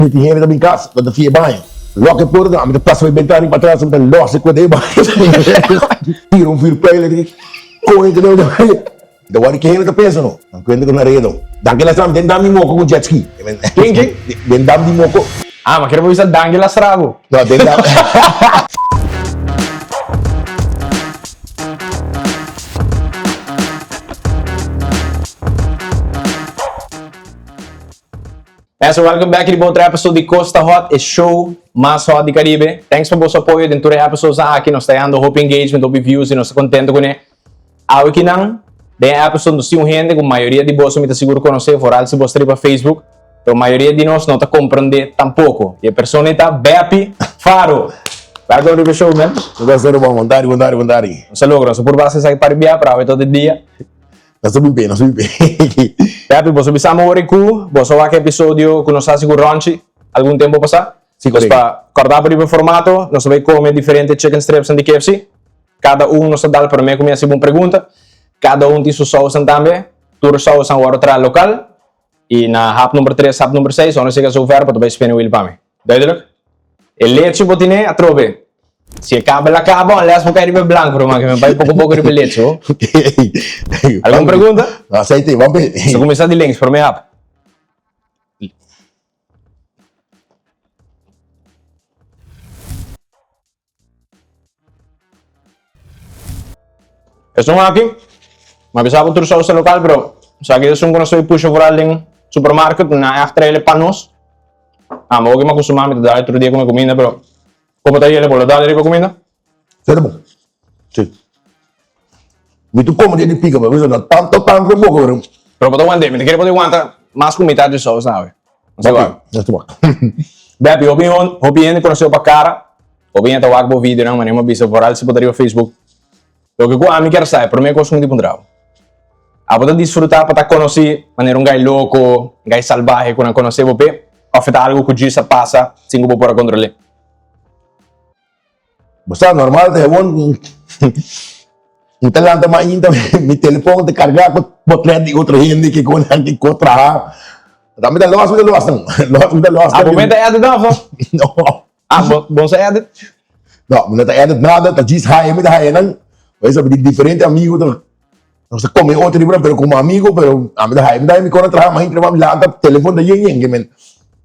Mi tin hende ta bin kas, nan ta fia e baño. Lòk e porta, ami ta pasa mi bentana riba patras, mi ta lòs e kuenta e baño. Tira un vuurpijl aki, kohe e kende. Mi ta wòrdu ke hende ta pensa no. Nan kuenta ku nan redo. Danki la stra den dam di moko ku jet ski. Ken ken? Den dam di moko. Ah, ma kere bo bisa danki la stra bo. No, den dam. Mensen, welcome back riba otro episode di Costa Hot, e show mas hot di Caribe. Thanks pa boso apoyo den tur e episodes aki. Nos ta yando hopi engagement, hopi views y nos ta contento cune. Awe kinan, den e episode nos tin un hende cu mayoria di boso mi ta sigur conoce, vooral si bos ta riba Facebook, pero mayoria di nos no ta comprende tampoco. Y e persona ei ta Beppy Faro. Welcome riba e show, man. Nos ta haciendo bon. Bon tardi, bon tardi, bon tardi. Nos a logra, nos a purba haci esaki par bia, pero awe tot e dia. Nos a bin pe, nos a bin pe. Pepe, boso bisa mi ora ku boso wak episodio ku nos hasi ku Ronchi algun tempo pasá. Sí, Nos korekto. pa kòrda bo riba e formato, nos ta bai kome diferente chicken strips di KFC. Kada un nos ta dal promé ku mi hasi bo un pregunta. Kada un tin su sousnan tambe. Tur sousnan wòrdu traha lokal. I na hap number tres, hap number seis, ora nos yega zover bo ta bai spin e wheel pa mi. Duidelijk? E lechi bo tine atrobe. Si e caba el a caba unless bo cay riba e blanco ruman ke mi bay poco poco riba e lechi ho. Algun pregunta? No, aceite, ban pe. So cuminsa di links, prome hap. Esun aki, mi a bisa bo tur sousa lokal, pero esaki ta esun ku nos ta pusha foral den supermarket, nan ègt traele pa nos. Ah, mi hopi mi a kustumá, mi ta dal tur dia ku mi kuminda, pero komo ta yele bo lo dal riba kuminda? Sa ta bon. Si. Mi ta kome den di pika, pero mi sa no tanto tanto boka, pero. Pero bo ta want'é, mi ta kere bo ta wanta mas ku mitad di sousa awe. No sé wak. No sé wak. Beppy, hopi hopi hende konosé bo pa kara. Hopi hende ta wak bo videonan, manera mi a bisa vooral si bo ta riba Facebook. Loke ku ami kier sa, e promé kos ku mi tin puntra bo. Abo ta disfrutá pa ta konosí manera un gai loko, un gai salbahe ku nan konosé bo p'e, òf e ta algu ku djis a pasa sin ku bo por a kontrol'é? Bo sa, normal ta gewoon mi ta lanta mainta mi telefon ta kargá ku potret di otro hende ke kon nan ke kon traha. Mi ta lòs, mi ta lòs nan. Lòs, mi ta lòs. Abo mester edit òf no? No. Ah, bo, bo sa edit? No, mi no ta edit nada, ta djis haya mi ta haya nan. Bo sa, mi tin diferente amigo ta, nos ta come otro riba nan, pero como amigo, pero ami ta haya, mi ta haya mi kon a traha mainta mi lanta, telefon ta yen yen, ke men.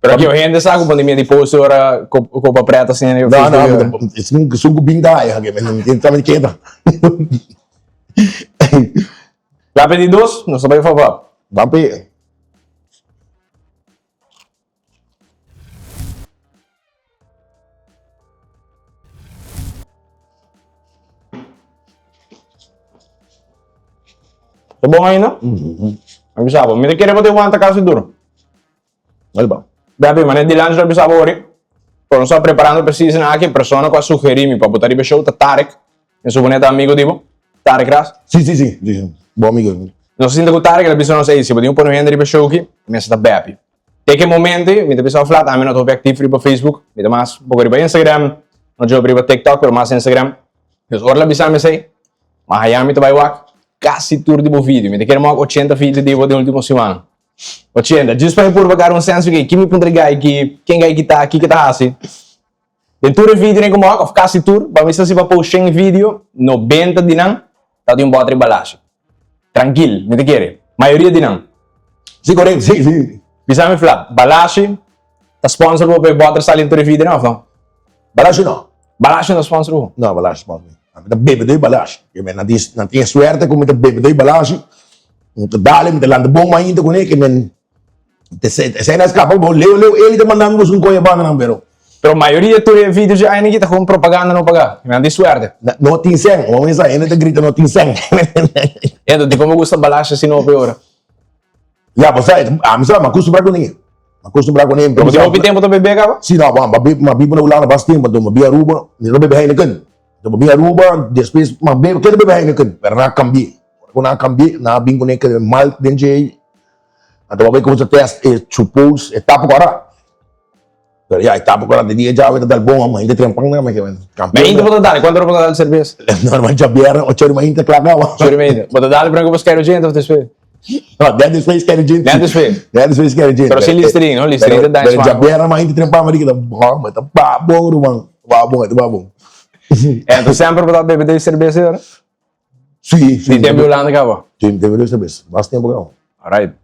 Pero ki hende sa ku pone mi di post ora ko ko pa preta asina riba No, no, Facebook. mi ta, esun, esun ku bin ta haya, ke men, mi tin tambe keda. La pedi dos, nos ta bai fòf up. Ban pe. Ta bon ainda? Mi bisa bo, mi ta kere bo ta wanta kasi duro. Dale ba. Bebi, manera di lunch lo bisa bo ori. Pero nos ta preparando pa e season aki, e persona ku a sugeri mi pa bo ta riba e show ta Tarek. Mi supone ta amigo di bo. Tarek Ras. Si, si, si. Si, bon amigo. Nos a sinta ku Tarek, el a bisa nos, ey, si bo tin un pone hende riba e show aki, mester ta Bebi. Te ki momento mi ta bisa flat, ami no ta hopi actief riba Facebook, mi ta mas poco riba Instagram, no djobe riba TikTok, pero mas Instagram. Dus ora la bisa mi esey, ma haya mi ta bay wak casi tur di bo video. Mi ta kere mok ochenta video di bo den ultimo siman. Ochenta, just pa mi purba gara un sense di ki mi puntra guy ki, ken guy ki ta, kiko ta hasi. Den tur e videonan ku mi wak, of kasi tur, pa mi sa si pa post shen video, nobenta di nan ta tin un bòt riba lashi. Trankil, mi ta kere. Mayoria di nan. Si, korekto, si, si. Bisa mi fla, Balashi ta sponsor bo pa e bòter sali den tur e videonan of no? Balashi no. Balashi no sponsor bo? No, Balashi sponsor mi. Mi ta bebe doi Balashi. Nan tin, nan tin e suerte ku mi ta bebe doi Balashi. Mi ta dale, mi ta lanta bon mainta kuné, ke men Esei na skapa bo leu leu eli ta manda mi busca un koe banda nan pero. Pero mayoria tur e videos di aina aki ta gewoon propaganda no paga. Nan tin suerte. No tin sen. Bo mesa hende ta grita no tin sen. Ento dikon bo gusta balashi asina hopi ora? Ya bo sa ami sa mi a kustumbra kuné. Mi a kustumbra kuné. Pero bo tin hopi tempo ta bebe kaba? Si no bo mi a biba na Hulanda basta tempo anto mi a bia Aruba mi no bebe Heineken. Anto mi a bia Aruba despues mi a bebe keda bebe Heineken pero nan a kambie. Ora ku nan a kambie nan a bin kuné malt den dje. Anto bo a bai kuminsá tèst e suppose e tapa kòrá. Pero ya, e tapa kòrá di dia djawe ta dal bon amo, hende trempan nan, mi kampeon. Mainta bo ta dal, kuantu ora bo ta dal serbes? Normal djabièrnè ocho ora mainta kla kaba. Ocho ora mainta. Bo ta dal promé ku bo skèru djente òf despues? No, dentist face kere djente. Dentist face. Dentist face kere djente. Pero sin Listerine, no? Listerine ta daña Pero smaak. djabièrnè mainta trempa mi di ki ta bon, ta babon ruman. Babon, ta babon. Enton semper bo ta bebe den serbes ora? Sí, sí. Di tempu di Hulanda kaba? Di tempu di serbes. Mas tempu kaba. Alright.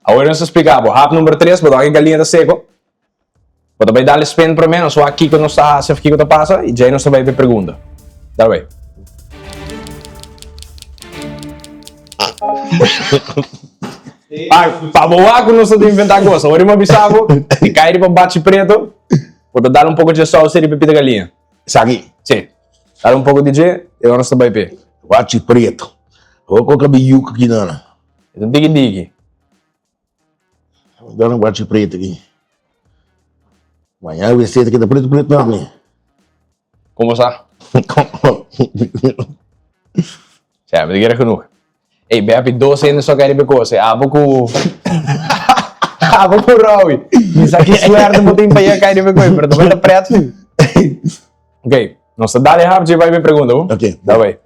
Awor nos ta splika bo. Hap number tres, bo ta wak e galiña ta seko. Bo ta bai dal e spin prome, nos wak kiko nos ta hasi of kiko ta pasa, i djei nos ta bai pa e pregunta. Dal bai. Pa, pa bo wak ku nos ta inventa kos. Awor mi a bisa bo, e kai riba bachi preto, bo ta dal un poko dje sauce riba e pita galiña. Esaki? Sí. Dal un poko di dje, i ora nos ta bai p'e. Bachi preto. Awor kon ka bi yuka ki nana? E ta diki diki. Dal un bachi preto aki. Mañana wc ta keda preto preto tambe. Como sa? Sea, mi ta kere genoeg. Ey, Beppy, dos hende so kere kose. Abo ku Abo ku Rowie. Mi sa ki suerte bo tin pa yega kai riba koe, pero ta bai ta pret. Ok, nos ta dale hap dje bai mi pregunta, bo? Ok. Da bai.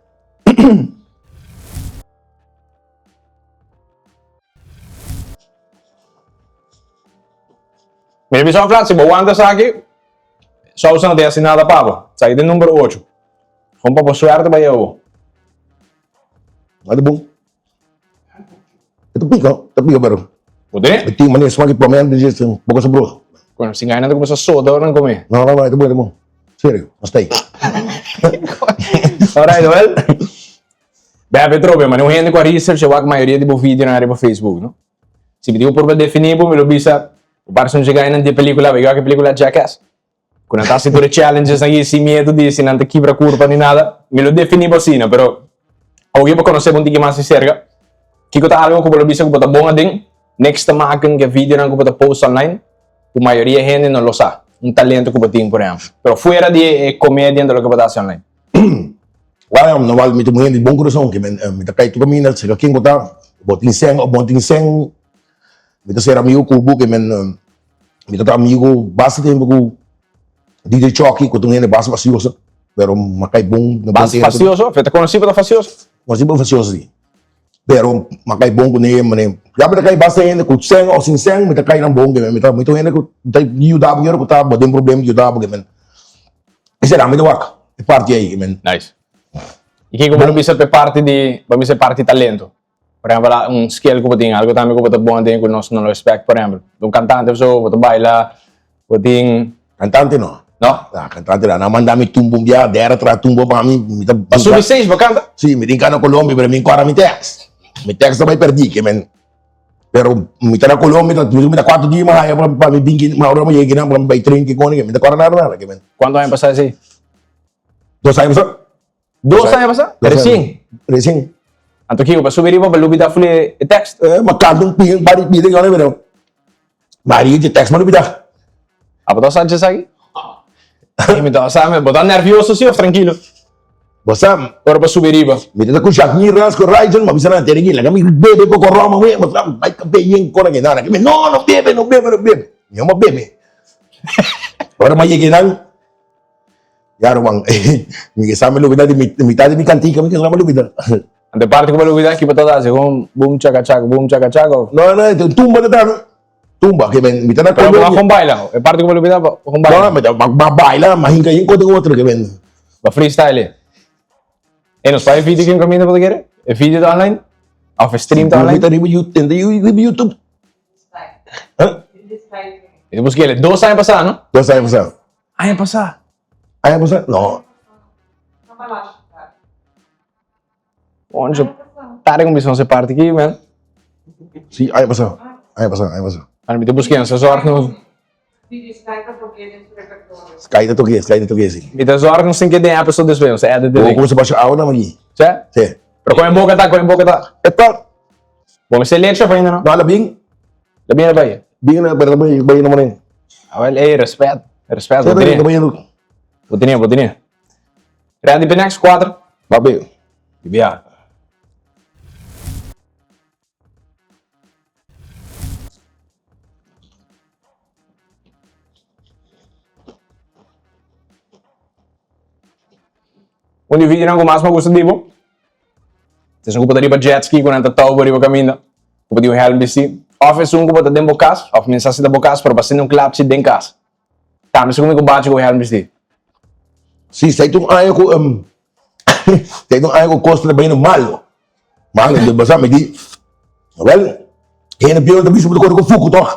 Mira mi son flat, si bo wanta esaki, Sousa no ta hasi nada pa bo. Esaki ta e number ocho. Kon pa bo suerte bai awo. Wak di bon. E ta pika, ta pika pero. Bo tene? E tin manera smak di prome antes di un poko sabroso. Bueno, si gaina ta kumsa soda ora nan come. No, no, no, e ta bon, e ta bon. Serio, nos ta ei. Alright, well. Bebe trobe, mane un hende ku a research e wak mayoria di bo videonan ariba Facebook, no? Si mi tin ku purba defini bo, mi lo bisa, bo parse un dje gainan di e pelikula, bo wak e pelikula Jackass? Ku nan ta hasi tur e challenges nan i sin miedu di si nan ta kibra kurpa ni nada. Mi lo definí bo asina, pero awoki bo konosé bo un tiki mas di serka. Kiko ta algu ku bo lo bisa ku bo ta bon aden? Niks ta maken ku e videonan ku bo ta post online, ku mayoria hende no lo sa. Un talento ku bo tin, por ehèmpel. Pero fuera di e comedian ta loke bo ta hasi online. Wèl, normal mi ta un hende di bon kurason, ke mi ta kai tur kaminda, seka ken ku ta, bo tin sèn òf bo no tin sèn, mi ta ser amigu ku bo, ke men. Mi ta ta amigo basta tempo ku DJ Chucky, ku ta un hende basta fastioso, pero m'a kai bon na bon Basta tempo. fastioso? Fe ta konosí pa ta fastioso? Konosí pa fastioso, si. Pero m'a kai bon kuné, mane, ya mi ta kai basta hende ku sèn òf sin sèn, mi ta kai nan bon, mi ta mi ta un hende ku ta yuda bo ora ku ta bo den problem yuda bo, esei mi ta wak e parti ei. Nice. I kiko bo lo bisa pa e parti di, bo a bisa e parti talento? Por ehempel, un skill ku bo tin, algu tambe ku bo ta bon den ku nos no lo expect, por ehempel, un kantante of so, bo ta baila, bo tin. Kantante no. No? No, kantante no. Nan manda mi tumbo un bia, dera traha tumbo pa mi, mi ta. Bo subi stage bo kanta? Si, mi tin kanta Colombia, pero mi nkora mi tekst. Mi tekst ta bai perdí, ke men. Pero mi ta na Colombia, ta mi ta kuater dia mi haya pa mi bin ki, ora mi yega kinan pa mi bai tren ki koni, mi ta kora nada nada, ke men. Kuantu aña pasá esei? Dos aña pasá. Dos aña pasá? Resien? Resien. Anto kiko, pa subi riba pa lubida fuli e tekst? Eh, ma kanta un pia, un par di pia den yòrda pero mayoria di e tekst mi a lubida. Abo ta sa dje esaki? Mi ta sa, bo ta nervioso si of trankilo? Bo sa. Ora bo subi riba. Mi ta ku Shakmir Ras ku Raijel, ma bisa nan tere gin, laga mi bebe poko rom awe, bo sa, bai kape yen kona ke nan, no, no bebe, no bebe, no bebe. Mi no bebe. Ora mi a yega nan. Ya ruman, mi ke sa mi lubida di mitad di mi kantika, mi ke sa mi lubida. Ante parti ku bo lubida, ki bo ta hasi? Kon bum chaka chaka, bum chaka chaka of? No, no, e tumba ta ta, tumba, ke men, mi ta na Pero bo a kon baila, e parti ku bo lubida, bo kon baila? No, mi ta, ma baila, ma hinka yin kote otro, ke men. Bo freestyle e. E nos pa e video ken kaminda bo ta kere? E video ta online? Of e stream ta online? Mi ta riba YouTube. Huh? Mi ta busk'el, dos aña pasá, no? Dos aña pasá. Aña pasá. Aña pasá? No. Onjo, tarde con bisons e parti aquí, man. Sí, aña pasá. Aña pasá, aña pasá. Ahora mi te busqué, no se zorg no. Sky ta toque, Sky ta toque, sí. Mi te zorg no sin que den episode después, no se edit de. Como se pasa ahora, magi? Sí? Sí. Pero con en boca ta, con en boca ta. Epa. Bo me se leche pa ainda, no? No, la bien. La bien la bai. Bien la pero bai bai no mané. Ah, wel, ey, respet. Respet, bo tene. Bo tene, bo tene. Ready pa next 4? Babe. Bia. Un di videonan ku mas mi gusta di bo, ta esun ku bo ta riba jet ski ku nan ta tou bo riba kaminda. Ku bo tin un hèlm bistí. Òf esun ku bo ta den bo kas, òf mi no sa si ta bo kas, pero bo a sende un klapchi den kas. Tambe segun mi ku bachi ku hèlm bistí. Sí, esei ta un aña ku esei ta un aña ku kos ta bayendo malo. Malo, di basa mi di, wèl, hende bieu ta bisa bo ta kore ku fuku tòg.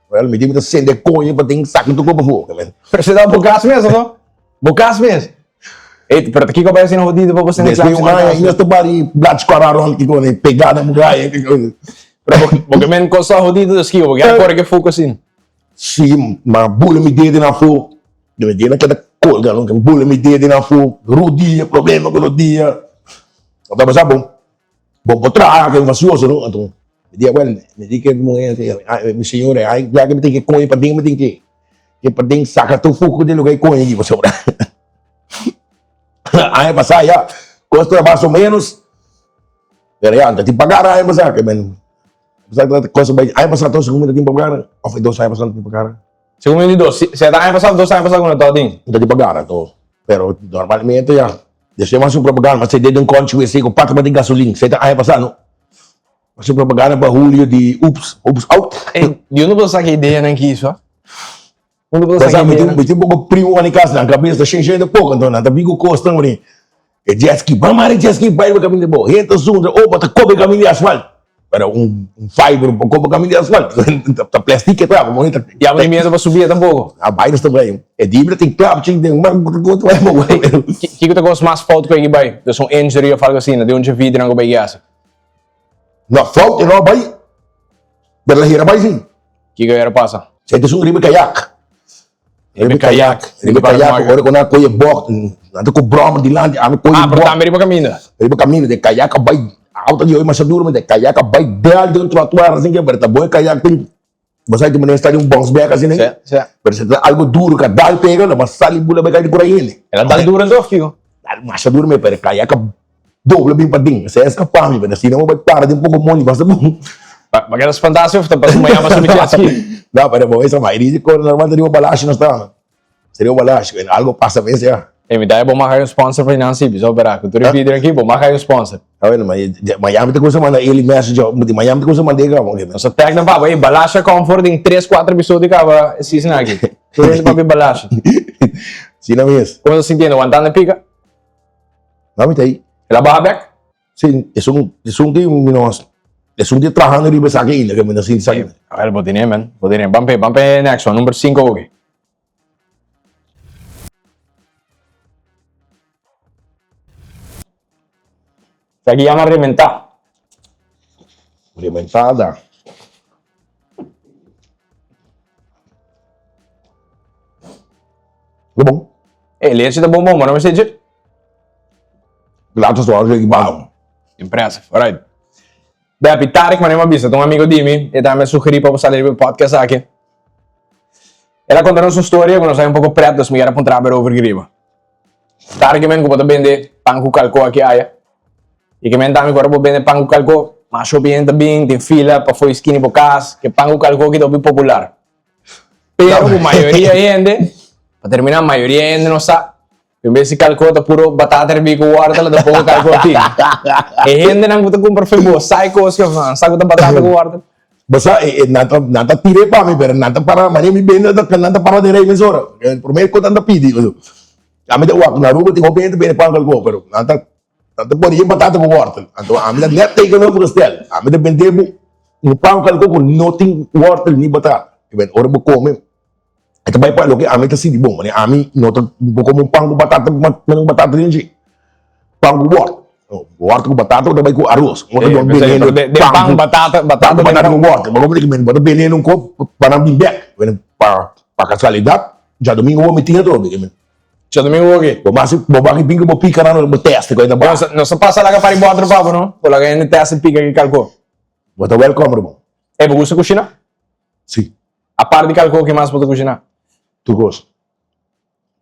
Wèl, mi di mi ta sende e koño pa tin saka tur kos pafó. Pero esei ta bo kas mes, no? Bo kas mes. Ey, pero ta kiko bai asina hodido pa bo sende Despues klapchi un na aña kas? nos ta bari blachi kora rond kiko ne pegá na muraya kiko. Pero bo, bo ke men kos ta hodido dus kiko, bo ke a kore ke fuku asin. Si, ma bula mi dede na afó, mi dede keda kolga, no, bula mi dede na afó, rodia, problema ku rodia. Anto bo sa bo, bo por traha ke fasioso no, anto mi di awel, mi di ke muhé mi señora, ay ya ke mi tin ke koño paden mi tin ke ke paden saka tur fuku di loke koño aki pasobra aña pasá ya kos ta mas o menos, pero ya ta tin pagar aña pasá ke men kos bai aña pasá tos mi ta tin pagar òf e dos aña pasá mi ta tin pagar. Segun mi di dos, si e ta aña pasá òf dos aña pasá ku no ta tin. Mi ta tin pagar anto, pero normalmente ya Despues mas un propaganda, mas e den konchi wc ku pata di gasolin, esei ta aña pasá no. Mas un propaganda pa julio di ups, ups out. Ey, di unda bo ta saka ideanan ki iso? Unda bo ta saka ideanan? Mi tin poko primo wan di kas, nan kabes ta shen shen ta poko, anto nan ta bin ku kosnan wini. E jet ski, ban mara e jet ski bai riba kaminda bo. Hende ta zundra, oh bo ta kobe kaminda di asfalt. Pero un fiber un poco caminda di asfalt ta plastic e ta como ta. Ya bo tin miedo pa subia tampoco. A bai nos ta bai. E dibra tin klap chin den mar ku ta bai bo. Kiko ta kos mas fout ku e ki bai? Dus un injury of algo asina den un dje vidronan ku bai ki hasi. No fout e no a bai pero la hera bai si. Kiko hera pasa? Esei ta esun riba kayak. Riba kayak. Riba kayak ora ku nan a kohe bògt nan ta ku bròmer dilanti ami kohe Ah, pero tambe riba kaminda. Riba kaminda de kayak a bai auto di hoy masha duro de kayak a bai dal den trotuar asin ke pero ta bon e kayak tin bo sa di manera sta di un bounce back asin Si, si. Pero si ta algo duro ka dal pega lo mas sali bula bai kai di kura hende. El a dal duro anto of kiko? Dal masha duro me pero e kayak a Dobla bin paden, esei a skapa mi, pero asina bo bai para den poko mondi basta bon. Ba keda spantá si of ta paso mañana pa subi jet ski? No, pero bo esa mayoria di kos normal ta riba balashi nos ta. Ta riba balashi, cuando algo pasa mes ya. Ey, mi ta haña bo mag hay un sponsor pa nan si, bisa opera. Ku tur e video aki, bo mag hay un sponsor. A bueno, Miami ta kuminsa manda early message, di Miami ta kuminsa manda e kaba. Nos a tag nan papa, ey, Balasha Comfort den tres, kuater episodio kaba e season aki. Tur hende papia Balasha. Asina mes. Komo ta sintiendo? Wantando e pika? Mami ta ahí. El a baha bek? Sí, esun, esun ki mi no, esun ki trahando riba esaki ainda, ke mi no sinti esaki. A ver, bo tene, man. Bo tene. Ban pe, ban pe next one, number 5 oke. Esaki yama rementá. Rementada. Ta bon. E leche ta bon bon, bo no mester dje. Laat ons wel even baan. Impressive, alright. Bepi, Tarek manera mi a bisa, ta un amigo di mi, e tambe a sugeri pa bo sali riba e podcast aki. El a konta nos un storia ku nos a un poko pret, dus mi kier a puntra bo erover riba. Tarek men ku bo ta bende pan ku kalko aki aya. I ke men tambe ku ora bo bende pan ku kalko, mas hopi hende ta bin, tin fila pafó e skina di bo kas, ke pan ku kalko aki ta hopi popular. Pero ku mayoria hende, pa terminá, mayoria hende no sa. En bes di kalko ta puro batata ribí ku wòrtel, ta poko kalko tin. E hendenan ku ta kumpra fe bo sa e kos ku nan sa ku ta batata ku wòrtel. Bo sa, e, e, nan ta, nan ta tir'é pa mi, pero nan ta para, manera mi bende, nan ta para den rei mesora. E promé kos nan ta pidi, ami ta wak, na Aruba tin hopi hende ta bende pan kalko, pero nan ta, nan ta pone yen batata ku wòrtel. Anto ami ta nèt tegenovergesteld. Ami ta bende bo un pan kalko ku no tin wòrtel ni batata. Ora bo kome, E ta bai pa loke ami ta sinti bon, mane ami no ta bo come un pan ku batata mane un batata den dje. Pan ku wòrt. Wòrt ku batata bo ta bai ku aros. Bo ta bene Den pan batata batata ku batata ku wòrt. Bo ta kome bo ta bene un kop pa nan bin bek. Pa pa kasualidat djadumingu bo mi tin atrobe. Djadumingu bo ke? Bo basi bo baki bin ku bo pika nan bo tèst ku e ta ba. Nos ta pasa laga pari bòter pa bo no? Bo laga hende tèst e pika ki kalko. Bo ta wèlkòm ruman. E bo gusta kushina? Si. Apart di kalko ke mas bo ta kushiná? Tur kos.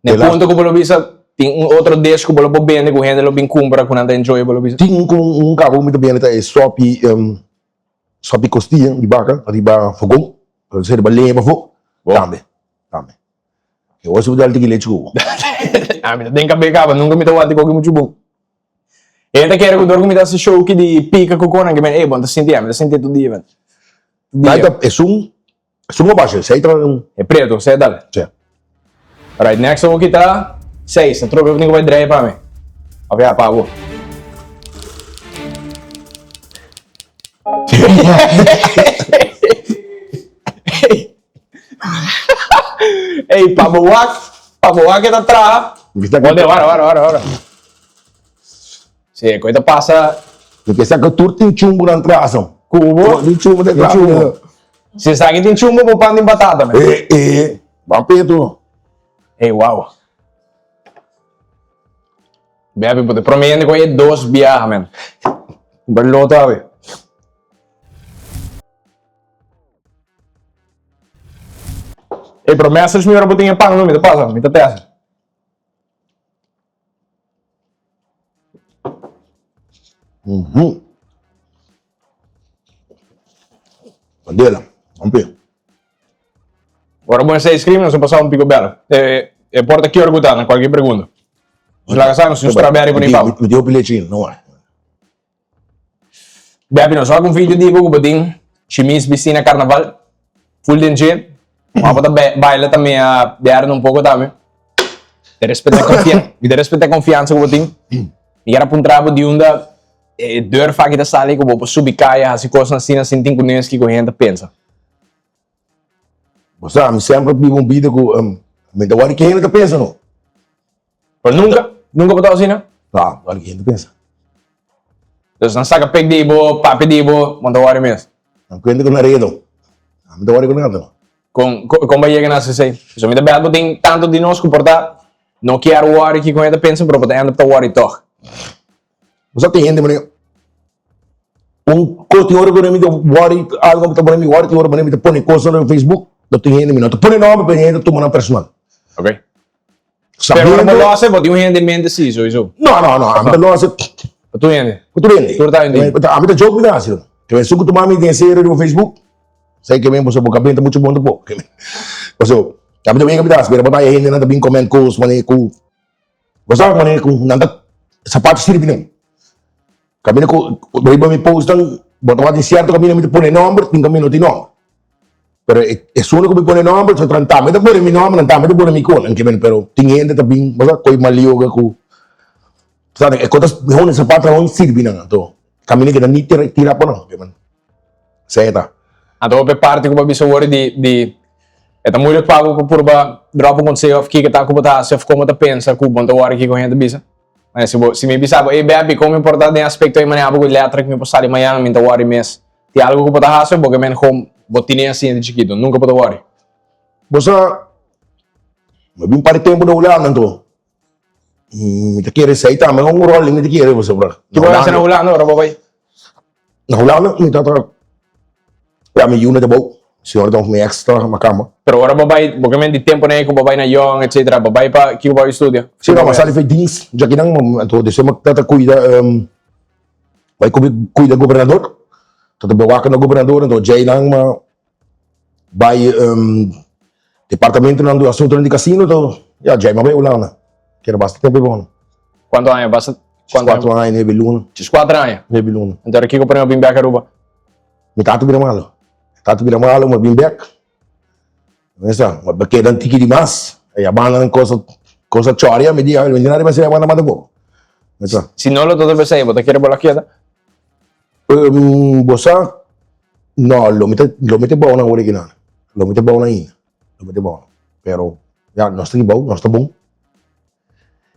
Ne punto ku bo lo bisa tin un otro dish ku bo lo por bende ku hende lo bin kumpra ku nan ta enjoy bo lo bisa? Tin un un kaba ku mi ta bende ta e sopi sopi kostia di baka riba fogon esei riba leña pafó tambe tambe. E ora si bo dal tiki lechi ku bo. Ami ta den kabe kaba nunka mi ta wak di koki muchu bon. E ta kere ku dor ku mi ta hasi show ki di pika ku konan ki men ey bo no ta sinti ami ta sinti tur dia men. Dia. Ta esun, esun a basha, esei ta un. E preto, esei a dal. Sí. Alright, next awor ki ta seis. Atrobe bo tin ku bai drei pa mi. Of ya, pa bo. Ey, pa bo wak, pa bo wak e ta traha. Worde, wara, wara, wara, wara. Si, ku e ta pasa. Mi ke sa ku tur tin chumbo nan tras. Kubo? Tin chumbo den tras. Si esaki tin chumbo, bo pan tin batata men. E, e, ban peto. Ey, wow. Bebi, bo ta prome hende ku a e dos biaha men. Kumpra loto awe. Ey, pero message mi ora bo tin e pan no, mi ta pasa, mi ta test. Mhm. Candela, rompe. Ora bo hasi ice cream, nos a pasa un pico belo. E, e porta ki ora ku ta, na kualke pregunta. Nos laga sa, nos tin un strawberry pone pau. Mi tin hopi lechi, no worry. Bebi, nos wak un video di bo ku bo tin shimis bisti na karnaval, full den dje. Ma bo ta baila tambe a derde un poko tambe. Mi ta respeta konfiansa, mi ta respeta konfiansa ku bo tin. Mi kier a puntra bo di unda e durf aki ta sali ku bo por subi kaya hasi kosnan asina sin tin kunes kiko hende ta pensa. Bo sa, mi semper biba un bida ku mi ta wòrdu ke hende ta pensa no. Pero nunka, nunka bo ta asina? No, wòrdu ke hende ta pensa. Dus nan saka pek di bo, papia di bo, bo no ta wòri mes? Nan kuenta ku naredo. Ami ta wòri ku nada no. Kon, kon bo a yega na hasi esei? So mi ta bèt bo tin tantu di nos ku por ta no kier wòri kiko hende ta pensa, pero bo ta end up ta wòri tòg. Bo sa tin hende manera un kos tin ora ku mi ta wòri algu ta pone mi wòri tin ora mi ta pone kosnan riba Facebook lo tin hende mi no ta pone nòmber pero hende ta tuma nan personal. Ok. Pero ora bo lo hasi bo tin un hende en mente si sowiso. No no no ami ta lo hasi. Pa tur hende. Pa tur hende. Tur ta hende. Ami ta joke mi ta hasi. Ke esun ku tuma mi den serio riba Facebook sai ke men boso bo kabenta muchu bon tampoco. Paso ami ta wega mi ta hasi pero bo ta haya hendenan ta bin comment kos manera ku Bo sa manera ku nan ta sapato sirbi nan. Kaminda ku riba mi post nan bo ta wak tin sierto kaminda mi ta pone nomber tin kaminda no tin nomber. Pero esun ku mi pone nomber so nan tambe ta pone mi nomber nan tambe ta pone mi kon nan pero tin hende ta bin bo sa koy malioga ku sa e kos ta mihor e sapato nan sirbi nan anto kaminda ke nan ni tira pa nan. Seta. Anto hopi parti ku bo a bisa wor di di e ta moeilijk pa bo pa purba drop un konseho of kiko ta ku bo ta hasi of kon bo ta pensa ku bo no ta wòri kiko hende ta bisa. Manera si bo si mi bisa bo, ey Beppy kon mi por ta den aspekto ei manera bo ku letra ku mi por sali mañana mi no ta wòri mes. Tin algu ku bo ta hasi of bo ke men kon bo tine asina di chikitu nunka bo ta wòri. Bo sa, mi a bin un par di tempu na Hulanda anto mi ta kere esei tambe un ròl mi ta kere pasobra. Ki bo a hasi na Hulanda ora bo bai? Na Hulanda mi tata ya mi yu na ta bou, señora ta mi ex ta na kama. Pero ora bo bai, bo ke men di tempo nei ku bo bai na Jong etcetera, bo bai pa kiko bo bai studia? Si no, mi a sali for dienst djakinan, anto despues mi tata kuida bai kuida gobernador, tata bewaka na gobernador, anto djeinan mi bai departamentonan di asuntonan di casino to ya djei mi a bai Hulanda keda basta tempo bon. Cuanto aña basta? Cuatro aña nuebe luna. Djes cuatro aña? Nuebe luna. Anto kiko pone bo bin bek Aruba? Mi tata bira malo. Mi tata bira malo mi a bin bek. Mesa mi a keda un tiki di mas. E a banda nan cosa cosa choria mi di mi di nada a banda mata bo. Mesa. Si no lo ta besei bo ta kere bo lo keda? Bo sa no lo mi ta lo mi ta bou nan ora kinan. Lo mi ta bou nan ainda. Lo mi ta bou nan. Pero ya nos ta ki bou nos ta bon.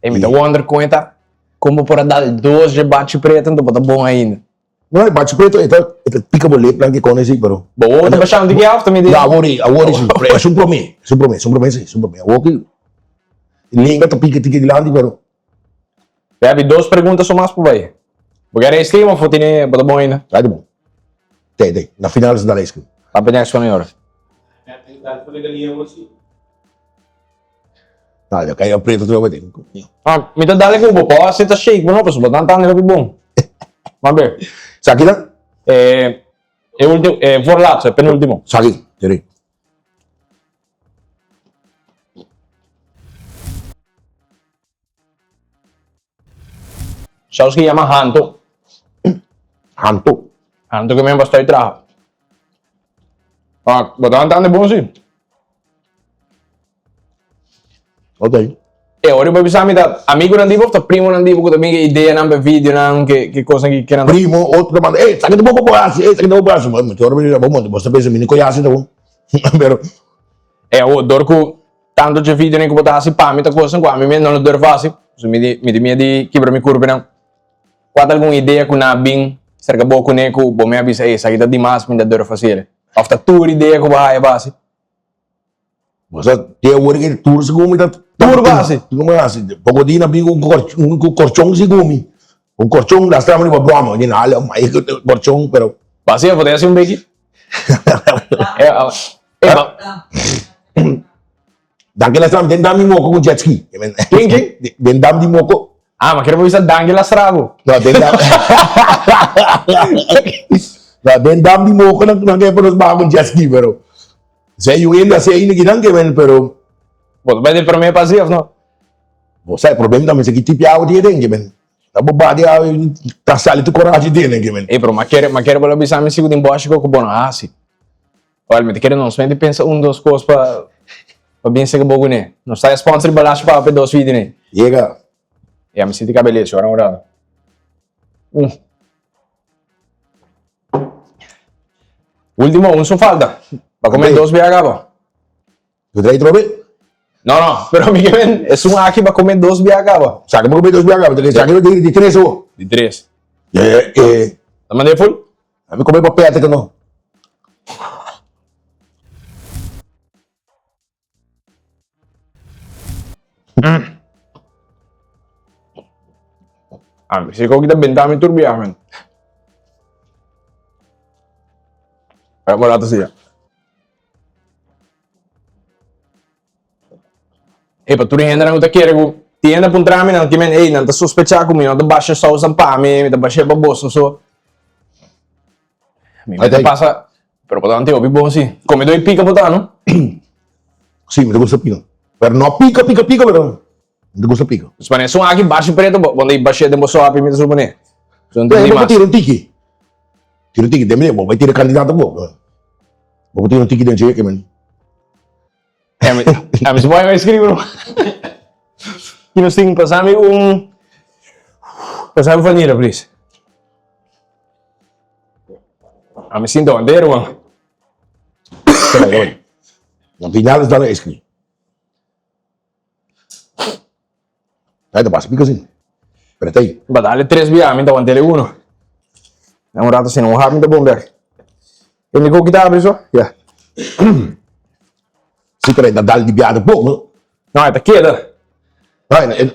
E mi ta wonder kon e ta kon bo por a dal dos dje bachi preto anto bo ta bon ainda. No e bachi preto e ta e ta pika bo lepnan ki kon esi pero. Bo wowo ta bashando di ki af ta mi di. No awor awor si esun prome esun prome esun prome si esun prome awor ki lenga ta pika tiki dilanti pero. Gaby dos pregunta so mas por bai. Bo kier ice cream of bo tene bo ta bon ainda? Ai ta bon. Te te na final sa dal ice cream. Papia next one ora. Dale, ya kai preto tu wete. Ah, mi ta dale ku bo po si ta shake bo no paso bo tan tan hopi bon. Ma be. Saki dan? Eh, e ultimo, eh, voorlaatste, penultimo. Saki, tere. Saus ki yama hanto. Hanto. Hanto ke men bastoi traha. Ah, bo ta antando bon si. Ok. E ora bo bisa mi ta amigunan di bo of ta primonan di bo ku ta bin ke ideanan pa videonan ke ke kosnan ki kinan ta. Primo, otro ta manda, ey, esaki ta bo por hasi, ey, esaki ta bo por hasi. Mi ta ora mi di, bo monta, bo ta pensa mi ni koe hasi ta bo. Pero. E awor, dor ku tantu dje videonan ku bo ta hasi pa mi ta kosnan ku ami mes no lo durf hasi, so mi di mi di miedu di kibra mi kurpinan. Kua ta algun idea ku nan a bin serka bo kuné ku bo mes a bisa, ey, esaki ta dimas, mi ta durf hasi el. Of ta tur idea ku bo haya pa hasi? Bo sa te awor ke tur si gumi ta Tur ba hasi. Tur ba hasi. Poko dia na bin ku un ku korchon si gumi. Un korchon las trama riba broma. Di na ale mai korchon pero. Ba hasi bo ta hasi un beki? E ba. Danki las trama den dam di moko ku jet ski. Ken ken? Den dam di moko. Ah, ma kere bo bisa danki las trago. No, den dam. No, den dam di moko nan nan ke pa nos baha ku jet ski pero. Zij yu hende hasi ainda kinan ke men pero. Bo ta bai den prome pa hasi of no? Bo sa e problem ta mester ki tipi awa tin aden ke men. Ta bo bati awa ta sali tur coraje tin aden ke men. Ey pero ma kere ma kere bo lo bisa mi si ku tin boshi ku bo no hasi. Wel mi ta kere nos mester pensa un dos kos pa pa bin seka bo kuné. Nos ta e sponsor di Balashi pa pa e dos video nei. Yega. Ya mi sinti kabelechi ora un rato. Ultimo, un so falta. Pa come dos bia caba. Tu trae trobe? No, no, pero mi que es un aki pa come dos bia caba. Sa que come dos bia caba, sa que di tres o. Di tres. Eh, eh. Ta mande full? A mi come pa pete que no. Ah, mi si koki ta benta mi tur biaha, man. Para un rato siya. Ey, pa tur hende nan ku ta kere ku tin hende a puntra mi nan ki men ey nan ta sospecha ku mi no ta basha sousan pa mi, mi ta basha pa boso so. Mi ta pasa, pero bo ta anti hopi bon si. Come doi pica bo ta, no? Si, mi ta gusta pica. Pero no pica, pica, pica, pero mi ta gusta pica. Supone, esun aki bashi preto, bo bo bashe den bo sopi, mi ta supone. So, Bo bo tira un tiki. Tira un tiki, den bo bai tira kandidato bo. Bo tira un tiki den dje, men. A mi si boy escribi no. Ki nos tin pasami un pasami vanilla please. A mi sinto entero man. Na final está na escribi. Ay, ta pasa pico sin. Pero está ahí. Ba dale tres bia, mi ta wantele uno. Na un rato sin un hap mi ta bon bek. E mi koki ta abri so? Ya. Si, pero e ta dal di bia ta poko, no? No, e ta keda. No, e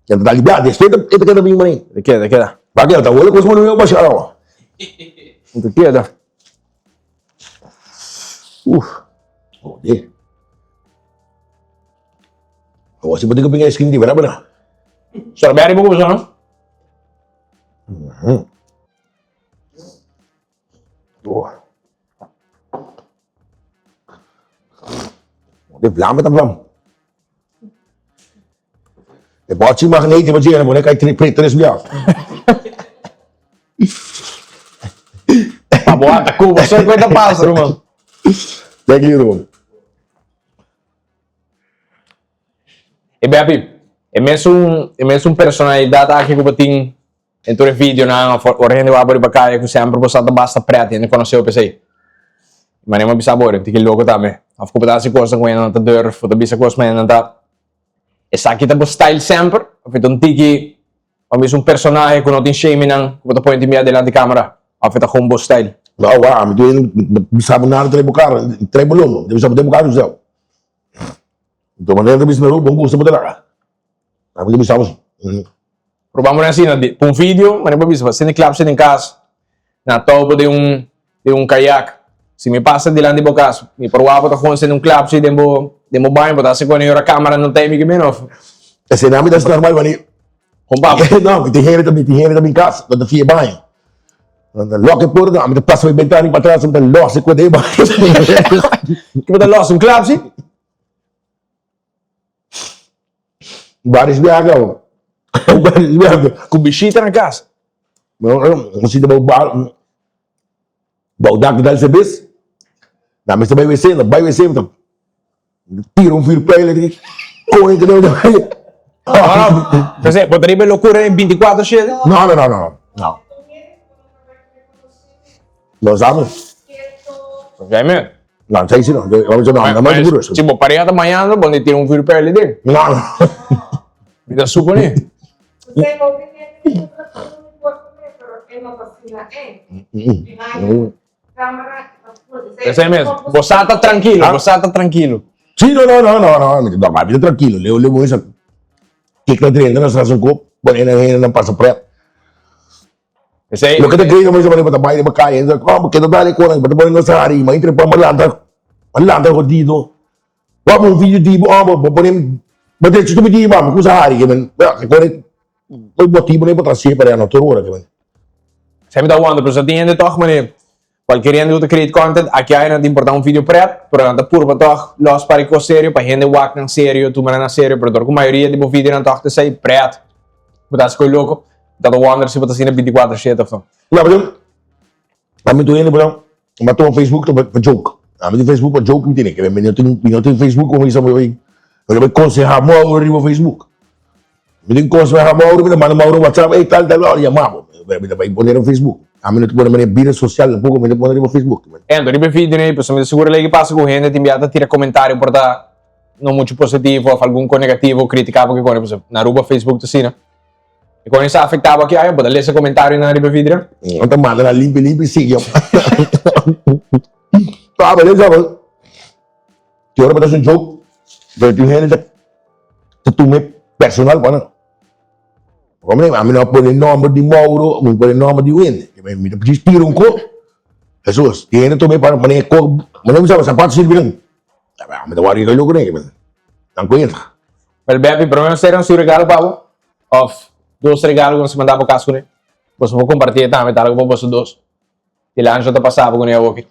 ta dal di bia, despues e ta keda bin mané. E ta keda, e ta keda. Ba keda, ta wole kos mano yo basha awa. E ta keda. Uf. Ode. Awor si bo tin ku bin ice cream di bera bera. Strawberry bo gusta, no? Mhm. Oh. De vlam ta vlam. De botje magneet wat je en kai tres tres bia. Pa bo ata Cuba, só cuenta pasa, ruman. Thank you, ruman. E Bepi, e mesun e mesun personalidad aki ku bo tin den tur e videonan of ora hende wak bo riba kaya ku semper bo sa ta basta pret hende konoseo p'esei. Manera mi a bisa bo ora tin ki loko tambe of ku bo ta hasi kosnan ku hendenan ta durf bo ta bisa kos ma hendenan ta esaki ta bo style semper of e ta un tiki bo a bisa un personahe ku no tin shame nan ku bo ta pone tin bia delanti kamera of e ta kon bo style. No wak ami tur hende no bisa bo nada trae bo kara trae bo lombo mi ta bisa bo trae bo kara usao. Nto manera ta bisa na Aruba, bon gusta bo ta laga. Ami ta bisa bo si. Pero bamo asina, di pun video, manera bo bisa, pa sende klapsi den kas, na topo den un den un kayak. Si mi pasa dilanti bo kas, mi por wak bo ta gewoon sende un klapsi den bo den bo baño, bo ta hasi kone ora kamera no ta ei mi ke meen of? Esei mi ta hasi normal, wani. Kon pa? No, mi tin hende ta mi tin hende ta bin kas, nan ta fia e baño. Nan ta lòk e porta, ami ta pasa mi bentana pa atras, mi ta lòs e kue den e baño. Ki bo ta lòs, un klapsi? Baris biaha kaba. Baris biaha. Ku bishita na kas. No, no, si ta bou bar, bou dak ta dal sebes. Na mester bai wc, na bai wc, mi ta tira un vuurpijl en di koe ke no No, no, p'esei, bo ta riba e lokura den bintikuater shete? No, no, no, no, no. No sa mi. Jaime. No, sei si no, no, no, no, seguro. Si bo pareha ta mañando, bo no tira un vuurpijl den. No, no. Mi ta supone. Esei mes, bo sa ta trankilo, bo sa ta trankilo. Sí, no, no, no, no, no, mi ta mi ta trankilo. Leo, leo moisa kik na drenta na straat un kop, pone na hende na pasa pret. Esei. Loke ta grita moisa pone bata bai riba kaya, entra, oh, bo keda dale kona, bata pone nos hari, ma entra pa lanta, ma lanta hodido. Wak un video di bo, oh, bo pone, bo te chutu mi di ba, mi kusa hari, ke men, kore Poi bo tipo ne bo ta hasié para no tur ora ke men. Sa mi ta wonder, pero sa tin hende tòg manera kualkier hende ku ta create content, aki ai nan ta importá un video prèt, pero nan ta purba tòg lòs par e kos serio pa hende wak nan serio, tuma nan na serio, pero dor ku mayoria di bo videonan tòg ta esei prèt, bo ta hasi koi loko, mi ta ta wonder si bo ta asina bintikuater shete òf no. No, pero ami tur hende por a tuma Facebook pa joke, ami tin Facebook pa joke mi tene, ke mi no tin mi no tin Facebook komo bisa mi bai mi konsehá Mauro riba Facebook. Mi tin konsehá Mauro mi ta manda Mauro WhatsApp ey tal tal ora yama bo mi ta bai pone riba Facebook, ami no ta pone manera bida sosial tampoco mi ta pone riba Facebook. Ento riba e video ei pasobra mi ta sigur lei ki pasa ku hende tin bia ta tira komentario por ta no muchu positivo of algun ko negativo kritika bo ke kone pasobra na Aruba Facebook ta asina. E kon esei afektá bo aki aya? Bo ta lesa komentarionan riba e video? Nan ta manda nan limpi limpi sigui. Ta bo lesa bo. Ki ora bo ta haci un joke, pero tin hende ta ta tuma e personal pa nan. Como ami no a pone nomber di Mauro, mi pone nomber di wende. Mi ta djis tira un kos. Jesus, tin hende tuma e pa nan pone e kos, manera mi sa sapato sirbi nan. Mi ta wak riba e loco nan, nan kuenta. Wel Beppie, prome nos tera un regalo pa bo, of dos regalo ku nos manda bo kas kuné. Boso por kompartié tambe, tal ku boso dos. Dilancho ta pasa bo kuné awoki.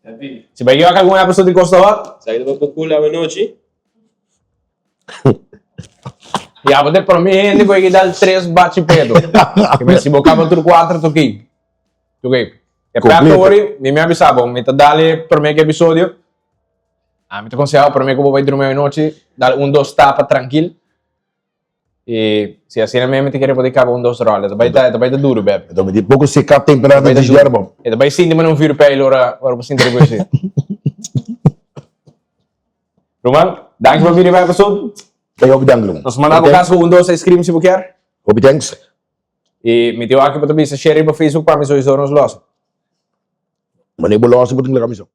Beppie. Si bai wak algun episode di Costa Hot. Sa ki ta pa cool awe nochi? Ya, bo te prome hende ku a dal tres bachi pedo. Ke si bo kaba tur kuater toki. Toki. E pep ori, mi mi a bisa bo, mi ta dal e prome episodio. Ami ta konsehá bo promé ku bo bai drumi anochi, dal un dos tapa trankil. I si asina mes mi ta kere por di kaba un dos ròl. E ta bai ta, e ta bai ta duru, bèbi. E ta bai di poko seká temperá ta di yerba. E ta bai sinti manera un vuurpijl ora ora bo sinti riba esei. Ruman, danki pa bini riba episode. Ey, hopi danki, ruman. Nos manda bo kas ku un dos ice cream si bo kier. Hopi thanks. I mi tin aki bo ta bisa share riba Facebook pa mi sowieso nos losa. Manera bo losa bo tin laga mi so.